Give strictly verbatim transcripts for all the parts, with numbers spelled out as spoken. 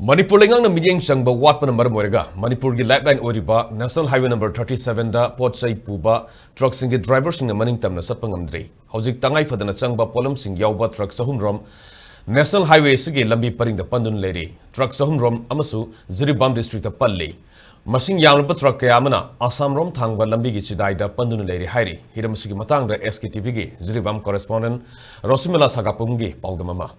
ꯃꯅꯤꯄꯨꯔ ꯂꯩꯉꯥꯛꯅ ꯃꯤꯠꯌꯦꯡ ꯆꯪꯕ ꯋꯥꯠꯄꯅ ꯃꯔꯝ ꯑꯣꯏꯔꯒ ꯃꯅꯤꯄꯨꯔꯒꯤ lifeline ꯑꯣꯏꯔꯤꯕ National Highway number thirty seven ꯗ ꯄꯣꯠ ꯆꯩ ꯄꯨꯕ truck ꯁꯤꯡꯒꯤ driver ꯁꯤꯡꯅ ꯃꯅꯤꯡ ꯇꯝꯅ ꯆꯠꯄ ꯉꯝꯗ꯭ꯔꯤ꯫ ꯍꯧꯖꯤꯛ ꯇꯉꯥꯏ ꯐꯗꯅ ꯆꯪꯕ ꯄꯣꯠꯂꯝꯁꯤꯡ ꯌꯥꯎꯕ truck ꯆꯍꯨꯝ ꯔꯣꯝ National Highway ꯑꯁꯤꯒꯤ ꯂꯝꯕꯤ ꯄꯔꯤꯡꯗ ꯄꯟꯗꯨꯅ ꯂꯩꯔꯤ꯫ Truck ꯆꯍꯨꯝ ꯔꯣꯝ ꯑꯃꯁꯨ ꯖꯤꯔꯤꯕꯥꯝ district ꯇ ꯄꯜꯂꯤ꯫ ꯃꯁꯤꯡ ꯌꯥꯝꯂꯕ truck ꯀꯌꯥ ꯑꯃꯅ ꯑꯁꯥꯝ ꯔꯣꯝ ꯊꯥꯡꯕ ꯂꯝꯕꯤꯒꯤ ꯆꯤꯗꯥꯏꯗ ꯄꯟꯗꯨꯅ ꯂꯩꯔꯤ ꯍꯥꯏꯔꯤ꯫ ꯍꯤꯔꯝ ꯑꯁꯤꯒꯤ ꯃꯇꯥꯡꯗ S K T V ꯒꯤ ꯖꯤꯔꯤꯕꯥꯝ correspondent ꯔꯣꯁꯤꯃꯤꯂꯥ ꯁꯥꯒꯥꯄꯨꯝꯒꯤ ꯄꯥꯎꯗꯝ ꯑꯃ꯫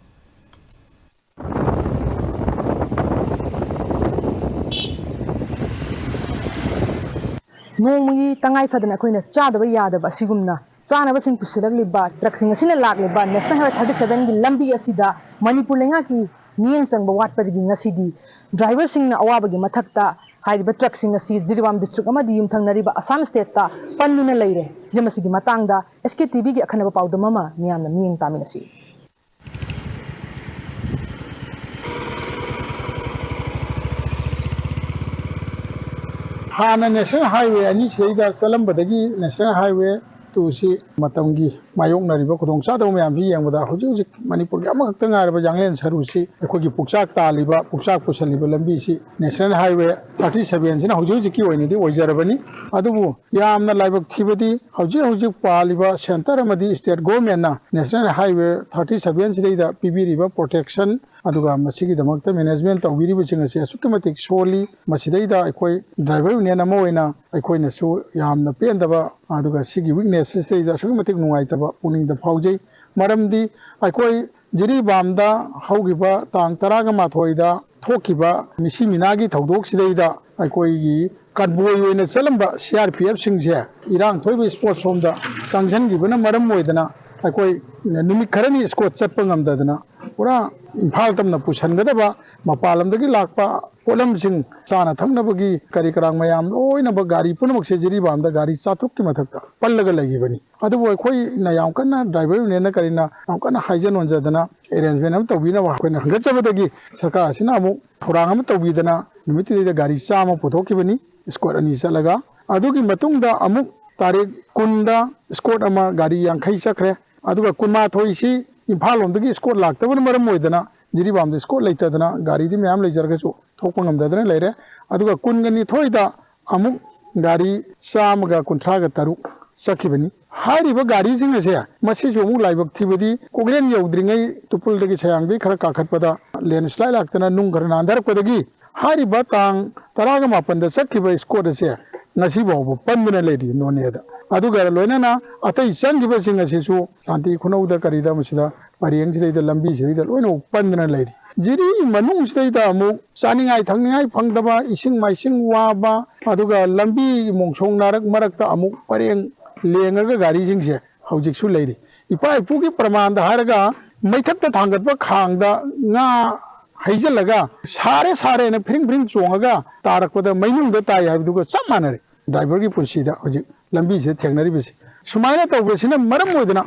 ꯅꯣꯡꯃꯒꯤ ꯇꯉꯥꯏ ꯐꯗꯅ ꯑꯩꯈꯣꯏꯅ ꯆꯥꯗꯕ ꯌꯥꯗꯕ ꯑꯁꯤꯒꯨꯝꯅ ꯆꯥꯅꯕꯁꯤꯡ ꯄꯨꯁꯤꯜꯂꯛꯂꯤꯕ truck ꯁꯤꯡ ꯑꯁꯤꯅ ꯂꯥꯛꯂꯤꯕ National Highway thirty seven ꯒꯤ ꯂꯝꯕꯤ ꯑꯁꯤꯗ ꯃꯅꯤꯄꯨꯔ ꯂꯩꯉꯥꯛꯀꯤ ꯃꯤꯠꯌꯦꯡ ꯆꯪꯕ ꯋꯥꯠꯄꯗꯒꯤ ꯉꯁꯤꯗꯤ driver ꯁꯤꯡꯅ ꯑꯋꯥꯕꯒꯤ ꯃꯊꯛꯇ ꯍꯥꯏꯔꯤꯕ truck ꯁꯤꯡ ꯑꯁꯤ ꯖꯤꯔꯤꯕꯥꯝ district ꯑꯃꯗꯤ ꯌꯨꯝꯊꯪꯅꯔꯤꯕ ꯑꯁꯥꯝ state ꯇ ꯄꯟꯗꯨꯅ ꯂꯩꯔꯦ꯫ ꯍꯤꯔꯝ ꯑꯁꯤꯒꯤ ꯃꯇꯥꯡꯗ S K T V ꯒꯤ ꯑꯈꯟꯅꯕ ꯄꯥꯎꯗꯝ ꯑꯃ ꯃꯤꯌꯥꯝꯅ ꯃꯤꯠꯌꯦꯡ ꯇꯥꯃꯤꯟꯅꯁꯤ꯫ ꯍꯥꯟꯅ National Highway ꯑꯅꯤ ꯁꯤꯗꯩꯗ ꯆꯠꯂꯝꯕꯗꯒꯤ National Highway two ꯁꯤ ꯃꯇꯝꯒꯤ ꯃꯥꯌꯣꯛꯅꯔꯤꯕ ꯈꯨꯗꯣꯡꯆꯥꯗꯕ ꯃꯌꯥꯝꯁꯤ ꯌꯦꯡꯕꯗ ꯍꯧꯖꯤꯛ ꯍꯧꯖꯤꯛ ꯃꯅꯤꯄꯨꯔꯒꯤ ꯑꯃꯈꯛꯇ ꯉꯥꯏꯔꯕ ꯌꯥꯡꯂꯦꯟ ꯁꯔꯨꯁꯤ ꯑꯩꯈꯣꯏꯒꯤ ꯄꯨꯛꯆꯥꯛ ꯇꯥꯜꯂꯤꯕ, ꯄꯨꯛꯆꯥꯛ ꯄꯨꯁꯜꯂꯤꯕ ꯂꯝꯕꯤꯁꯤ National Highway thirty seven ꯁꯤꯅ ꯍꯧꯖꯤꯛ ꯍꯧꯖꯤꯛꯀꯤ ꯑꯣꯏꯅꯗꯤ ꯑꯣꯏꯖꯔꯕꯅꯤ꯫ ꯑꯗꯨꯕꯨ ꯌꯥꯝꯅ ꯂꯥꯏꯕꯛ ꯊꯤꯕꯗꯤ ꯍꯧꯖꯤꯛ ꯍꯧꯖꯤꯛ ꯄꯥꯜꯂꯤꯕ centre ꯑꯃꯗꯤ state government ꯅ National Highway thirty seven ꯁꯤꯗꯩꯗ ꯄꯤꯕꯤꯔꯤꯕ protection ꯑꯗꯨꯒ ꯃꯁꯤꯒꯤꯗꯃꯛꯇ management ꯇꯧꯕꯤꯔꯤꯕꯁꯤꯡ ꯑꯁꯤ ꯑꯁꯨꯛꯀꯤ ꯃꯇꯤꯛ ꯁꯣꯜꯂꯤ꯫ ꯃꯁꯤꯗꯩꯗ ꯑꯩꯈꯣꯏ driver union ꯑꯃ ꯑꯣꯏꯅ ꯑꯩꯈꯣꯏꯅꯁꯨ ꯌꯥꯝꯅ ꯄꯦꯟꯗꯕ ꯑꯗꯨꯒ ꯁꯤꯒꯤ weakness ꯁꯤꯗꯩꯗ ꯑꯁꯨꯛꯀꯤ ꯃꯇꯤꯛ ꯅꯨꯡꯉꯥꯏꯇꯕ ꯄꯨꯛꯅꯤꯡꯗ ꯐꯥꯎꯖꯩ꯫ ꯃꯔꯝꯗꯤ ꯑꯩꯈꯣꯏ ꯖꯤꯔꯤꯕꯥꯝꯗ ꯍꯧꯈꯤꯕ ꯇꯥꯡ ꯇꯔꯥꯒ ꯃꯥꯊꯣꯏꯗ ꯊꯣꯛꯈꯤꯕ ꯃꯤꯁꯤ ꯃꯤꯅꯥꯒꯤ ꯊꯧꯗꯣꯛꯁꯤꯗꯩꯗ ꯑꯩꯈꯣꯏꯒꯤ convoy ꯑꯣꯏꯅ ꯆꯠꯂꯝꯕ C R P F ꯁꯤꯡꯁꯦ ꯏꯔꯥꯡ ꯊꯣꯛꯏꯕ spot ꯁꯣꯝꯗ ꯆꯪꯁꯤꯟꯈꯤꯕꯅ ꯃꯔꯝ ꯑꯣꯏꯗꯅ ꯑꯩꯈꯣꯏ ꯅꯨꯃꯤꯠ ꯈꯔꯅꯤ escort ꯆꯠꯄ ꯉꯝꯗꯗꯅ ꯄꯨꯔꯥ ꯏꯝꯐꯥꯜ ꯇꯝꯅ ꯄꯨꯁꯟꯒꯗꯕ, ꯃꯄꯥꯟ ꯂꯝꯗꯒꯤ ꯂꯥꯛꯄ ꯄꯣꯠꯂꯝꯁꯤꯡ, ꯆꯥꯅ ꯊꯛꯅꯕꯒꯤ ꯀꯔꯤ ꯀꯔꯥꯡ ꯃꯌꯥꯝ ꯂꯣꯏꯅꯃꯛ ꯒꯥꯔꯤ ꯄꯨꯝꯅꯃꯛꯁꯦ ꯖꯤꯔꯤꯕꯥꯝꯗ ꯒꯥꯔꯤ ꯆꯥꯇ꯭ꯔꯨꯛꯀꯤ ꯃꯊꯛꯇ ꯄꯜꯂꯒ ꯂꯩꯈꯤꯕꯅꯤ꯫ ꯑꯗꯨꯕꯨ ꯑꯩꯈꯣꯏꯅ ꯌꯥꯝ ꯀꯟꯅ driver union ꯅ ꯀꯔꯤꯅ ꯌꯥꯝ ꯀꯟꯅ ꯍꯥꯏꯖ ꯅꯣꯟꯖꯗꯅ arrangement ꯑꯃ ꯇꯧꯕꯤꯅꯕ ꯑꯩꯈꯣꯏꯅ ꯍꯪꯒꯠꯆꯕꯗꯒꯤ ꯁꯔꯀꯥꯔ ꯑꯁꯤꯅ ꯑꯃꯨꯛ ꯊꯧꯔꯥꯡ ꯑꯃ ꯇꯧꯕꯤꯗꯅ ꯅꯨꯃꯤꯠꯇꯨꯗꯩꯗ ꯒꯥꯔꯤ ꯆꯥꯝꯃ ꯄꯨꯊꯣꯛꯈꯤꯕꯅꯤ, escort ꯑꯅꯤ ꯆꯠꯂꯒ꯫ ꯑꯗꯨꯒꯤ ꯃꯇꯨꯡꯗ ꯑꯃꯨꯛ ꯇꯥꯔꯤꯛ ꯀꯨꯟꯗ escort ꯑꯃ ꯒꯥꯔꯤ ꯌꯥꯡꯈꯩ ꯆꯠꯈ꯭ꯔꯦ꯫ ꯑꯗꯨꯒ ꯀꯨꯟꯃꯥꯊꯣꯏꯁꯤ ꯏꯝꯐꯥꯜ ꯂꯣꯝꯗꯒꯤ escort ꯂꯥꯛꯇꯕꯅ ꯃꯔꯝ ꯑꯣꯏꯗꯅ ꯖꯤꯔꯤꯕꯥꯝꯗ ꯏꯁꯀꯣꯔꯠ ꯂꯩꯇꯗꯅ ꯒꯥꯔꯤꯗꯤ ꯃꯌꯥꯝ ꯂꯩꯖꯔꯒꯁꯨ ꯊꯣꯛꯄ ꯉꯝꯗꯗꯅ ꯂꯩꯔꯦ꯫ ꯑꯗꯨꯒ ꯀꯨꯟꯒ ꯅꯤꯊꯣꯏꯗ ꯑꯃꯨꯛ ꯒꯥꯔꯤ ꯆꯥꯝꯃꯒ ꯀꯨꯟꯊ꯭ꯔꯥꯒ ꯇꯔꯨꯛ ꯆꯠꯈꯤꯕꯅꯤ꯫ ꯍꯥꯏꯔꯤꯕ ꯒꯥꯔꯤꯁꯤꯡ ꯑꯁꯦ ꯃꯁꯤꯁꯨ ꯑꯃꯨꯛ ꯂꯥꯏꯕꯛ ꯊꯤꯕꯗꯤ ꯀꯣꯛꯂꯦꯟ ꯌꯧꯗ꯭ꯔꯤꯉꯩ ꯇꯨꯄꯨꯜꯗꯒꯤ ꯁꯌꯥꯡꯗꯒꯤ ꯈꯔ ꯀꯥꯈꯠꯄꯗ ꯂꯦꯟꯁ꯭ꯂꯥꯏꯠ ꯂꯥꯛꯇꯅ ꯅꯨꯡ ꯈꯔ ꯅꯥꯟꯊꯔꯛꯄꯗꯒꯤ ꯍꯥꯏꯔꯤꯕ ꯇꯥꯡ ꯇꯔꯥꯒ ꯃꯥꯄꯟꯗ ꯆꯠꯈꯤꯕ ꯏꯁꯀꯣꯔꯠ ꯑꯁꯦ ꯉꯁꯤ ꯐꯥꯎꯕ ꯄꯟꯗꯨꯅ ꯂꯩꯔꯤ ꯅꯣꯅꯦꯗ꯫ ꯑꯗꯨꯒ ꯂꯣꯏꯅꯅ ꯑꯇꯩ ꯆꯪꯈꯤꯕꯁꯤꯡ ꯑꯁꯤꯁꯨ ꯁꯥꯟꯇꯤ ꯈꯨꯅꯧꯗ ꯀꯔꯤꯗ ꯃꯁꯤꯗ ꯄꯔꯦꯡꯁꯤꯗꯩꯗ ꯂꯝꯕꯤꯁꯤꯗꯩꯗ ꯂꯣꯏꯅ ꯄꯟꯗꯨꯅ ꯂꯩꯔꯤ꯫ ꯖꯤꯔꯤ ꯃꯅꯨꯡꯁꯤꯗꯩꯗ ꯑꯃꯨꯛ ꯆꯥꯅꯤꯡꯉꯥꯏ ꯊꯛꯅꯤꯡꯉꯥꯏ ꯐꯪꯗꯕ, ꯏꯁꯤꯡ ꯃꯥꯏꯁꯤꯡ ꯋꯥꯕ, ꯑꯗꯨꯒ ꯂꯝꯕꯤ ꯃꯣꯡꯁꯣꯡ ꯅꯥꯔꯛ ꯃꯔꯛꯇ ꯑꯃꯨꯛ ꯄꯔꯦꯡ ꯂꯦꯡꯉꯒ ꯒꯥꯔꯤꯁꯤꯡꯁꯦ ꯍꯧꯖꯤꯛꯁꯨ ꯂꯩꯔꯤ꯫ ꯏꯄꯥ ꯏꯄꯨꯒꯤ ꯄ꯭ꯔꯃꯥꯟꯗ ꯍꯥꯏꯔꯒ ꯃꯩꯊꯛꯇ ꯊꯥꯡꯒꯠꯄ ꯈꯥꯡꯗ ꯉꯥ ꯍꯩꯖꯤꯜꯂꯒ ꯁꯥꯔꯦ ꯁꯥꯔꯦꯅ ꯐꯤꯔꯤꯡ ꯐꯤꯔꯤꯡ ꯆꯣꯡꯉꯒ ꯇꯥꯔꯛꯄꯗ ꯃꯩꯅꯨꯡꯗ ꯇꯥꯏ ꯍꯥꯏꯕꯗꯨꯒ ꯆꯞ ꯃꯥꯟꯅꯔꯦ꯫ ꯗ꯭ꯔꯥꯏꯚꯔꯒꯤ ꯄꯨꯟꯁꯤꯗ ꯍꯧꯖꯤꯛ ꯂꯝꯕꯤꯁꯤꯗ ꯊꯦꯡꯅꯔꯤꯕꯁꯤ꯫ ꯁꯨꯃꯥꯏꯅ ꯇꯧꯕꯁꯤꯅ ꯃꯔꯝ ꯑꯣꯏꯗꯅ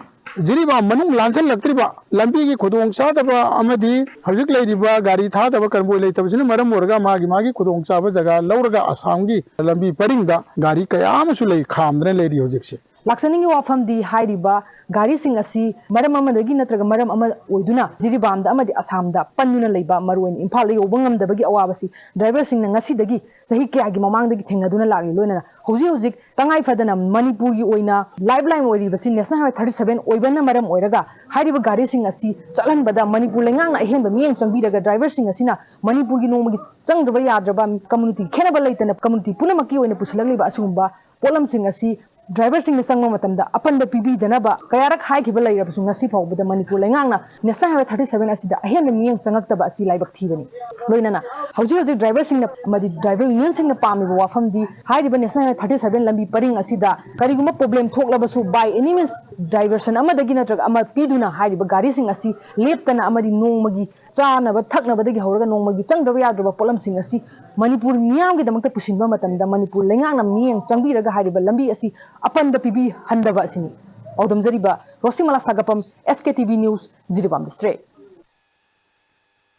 ꯖꯤꯔꯤꯕꯥꯝ ꯃꯅꯨꯡ ꯂꯥꯟꯁꯤꯜꯂꯛꯇ꯭ꯔꯤꯕ, ꯂꯝꯕꯤꯒꯤ ꯈꯨꯗꯣꯡꯆꯥꯗꯕ ꯑꯃꯗꯤ ꯍꯧꯖꯤꯛ ꯂꯩꯔꯤꯕ ꯒꯥꯔꯤ ꯊꯥꯗꯕ ꯀꯟꯕꯣꯏ ꯂꯩꯇꯕꯁꯤꯅ ꯃꯔꯝ ꯑꯣꯏꯔꯒ ꯃꯥꯒꯤ ꯃꯥꯒꯤ ꯈꯨꯗꯣꯡꯆꯥꯕ ꯖꯒꯥ ꯂꯧꯔꯒ ꯑꯁꯥꯝꯒꯤ ꯂꯝꯕꯤ ꯄꯔꯤꯡꯗ ꯒꯥꯔꯤ ꯀꯌꯥ ꯑꯃꯁꯨ ꯂꯩ, ꯈꯥꯝꯗꯅ ꯂꯩꯔꯤ ꯍꯧꯖꯤꯛꯁꯦ꯫ ꯂꯥꯛꯆꯅꯤꯡꯉꯤ ꯋꯥꯐꯝꯗꯤ ꯍꯥꯏꯔꯤꯕ ꯒꯥꯔꯤꯁꯤꯡ ꯑꯁꯤ ꯃꯔꯝ ꯑꯃꯗꯒꯤ ꯅꯠꯇ꯭ꯔꯒ ꯃꯔꯝ ꯑꯃ ꯑꯣꯏꯗꯨꯅ ꯖꯤꯔꯤꯕꯥꯝꯗ ꯑꯃꯗꯤ ꯑꯁꯥꯝꯗ ꯄꯟꯗꯨꯅ ꯂꯩꯕ, ꯃꯔꯨꯑꯣꯏꯅ ꯏꯝꯐꯥꯜꯗ ꯌꯧꯕ ꯉꯝꯗꯕꯒꯤ ꯑꯋꯥꯕꯁꯤ ꯗ꯭ꯔꯥꯏꯚꯔꯁꯤꯡꯅ ꯉꯁꯤꯗꯒꯤ ꯆꯍꯤ ꯀꯌꯥꯒꯤ ꯃꯃꯥꯡꯗꯒꯤ ꯊꯦꯡꯅꯗꯨꯅ ꯂꯥꯛꯂꯤ꯫ ꯂꯣꯏꯅꯅ ꯍꯧꯖꯤꯛ ꯍꯧꯖꯤꯛ ꯇꯉꯥꯏ ꯐꯗꯅ ꯃꯅꯤꯄꯨꯔꯒꯤ ꯑꯣꯏꯅ ꯂꯥꯏꯐ ꯂꯥꯏꯟ ꯑꯣꯏꯔꯤꯕꯁꯤ ꯅꯦꯁꯅꯦꯜ ꯍꯥꯏꯋꯦ ꯊꯥꯔꯇꯤ ꯁꯚꯦꯟ ꯑꯣꯏꯕꯅ ꯃꯔꯝ ꯑꯣꯏꯔꯒ ꯍꯥꯏꯔꯤꯕ ꯒꯥꯔꯤꯁꯤꯡ ꯑꯁꯤ ꯆꯠꯍꯟꯕꯗ ꯃꯅꯤꯄꯨꯔ ꯂꯩꯉꯥꯛꯅ ꯑꯍꯦꯟꯕ ꯃꯤꯠꯌꯦꯡ ꯆꯪꯕꯤꯔꯒ ꯗ꯭ꯔꯥꯏꯚꯔꯁꯤꯡ ꯑꯁꯤꯅ ꯃꯅꯤꯄꯨꯔꯒꯤ ꯅꯣꯡꯃꯒꯤ ꯆꯪꯗꯕ ꯌꯥꯗ꯭ꯔꯕ ꯀꯝꯃꯨꯅꯤꯇꯤ ꯈꯦꯠꯅꯕ ꯂꯩꯇꯅ ꯀꯝꯃꯨꯅꯤꯇꯤ ꯄꯨꯝꯅꯃꯛꯀꯤ ꯑꯣꯏꯅ ꯄꯨꯁꯤꯜꯂꯛꯂꯤꯕ ꯑꯁꯤꯒꯨꯝꯕ ꯄꯣꯠꯂꯝꯁꯤꯡ ꯑꯁꯤ ꯗ꯭ꯔꯥꯏꯚꯔꯁꯤꯡꯅ ꯆꯪꯕ ꯃꯇꯝꯗ ꯑꯄꯟꯕ ꯄꯤꯕꯤꯗꯅꯕ ꯀꯌꯥꯔꯛ ꯍꯥꯏꯈꯤꯕ ꯂꯩꯔꯕꯁꯨ ꯉꯁꯤ ꯐꯥꯎꯕꯗ ꯃꯅꯤꯄꯨꯔ ꯂꯩꯉꯥꯛꯅ ꯅꯦꯁꯅꯦꯜ ꯍꯥꯏꯋꯦ ꯊꯥꯔꯇꯤ ꯁꯚꯦꯟ ꯑꯁꯤꯗ ꯑꯍꯦꯟꯕ ꯃꯤꯠꯌꯦꯡ ꯆꯪꯉꯛꯇꯕ ꯑꯁꯤ ꯂꯥꯏꯕꯛ ꯊꯤꯕꯅꯤ꯫ ꯂꯣꯏꯅꯅ ꯍꯧꯖꯤꯛ ꯍꯧꯖꯤꯛ ꯗ꯭ꯔꯥꯏꯚꯔꯁꯤꯡꯅ ꯑꯃꯗꯤ ꯗ꯭ꯔꯥꯏꯚꯔ ꯌꯨꯅꯤꯌꯟꯁꯤꯡꯅ ꯄꯥꯝꯃꯤꯕ ꯋꯥꯐꯝꯗꯤ ꯍꯥꯏꯔꯤꯕ ꯅꯦꯁꯅꯦꯜ ꯍꯥꯏꯋꯦ ꯊꯥꯔꯇꯤ ꯁꯚꯦꯟ ꯂꯝꯕꯤ ꯄꯔꯤꯡ ꯑꯁꯤꯗ ꯀꯔꯤꯒꯨꯝꯕ problem ꯊꯣꯛꯂꯕꯁꯨ by any means diversion ꯑꯃꯗꯒꯤ ꯅꯠꯇ꯭ꯔꯒ ꯑꯃ ꯄꯤꯗꯨꯅ ꯍꯥꯏꯔꯤꯕ ꯒꯥꯔꯤꯁꯤꯡ ꯑꯁꯤ ꯂꯦꯞꯇꯅ ꯑꯃꯗꯤ ꯅꯣꯡꯃꯒꯤ ꯆꯥꯅꯕ ꯊꯛꯅꯕꯗꯒꯤ ꯍꯧꯔꯒ ꯅꯣꯡꯃꯒꯤ ꯆꯪꯗ꯭ꯔꯕ ꯌꯥꯗ꯭ꯔꯕ ꯄꯣꯠꯂꯝꯁꯤꯡ ꯑꯁꯤ ꯃꯅꯤꯄꯨꯔ ꯃꯤꯌꯥꯝꯒꯤꯗꯃꯛꯇ ꯄꯨꯁꯤꯟꯕ ꯃꯇꯝꯗ ꯃꯅꯤꯄꯨꯔ ꯂꯩꯉꯥꯛꯅ ꯃꯤꯠꯌꯦꯡ ꯆꯪꯕꯤꯔꯒ ꯍꯥꯏꯔꯤꯕ ꯂꯝꯕꯤ ꯑꯁꯤ ꯑꯄꯟꯕ ꯄꯤꯕꯤꯍꯟꯗꯕ ꯑꯁꯤꯅꯤ꯫ ꯄꯥꯎꯗꯝꯖꯔꯤꯕ ꯔꯣꯁꯤꯃꯂꯥ ꯁꯥꯒꯞꯄꯝ, S K T V News, Jiribam district.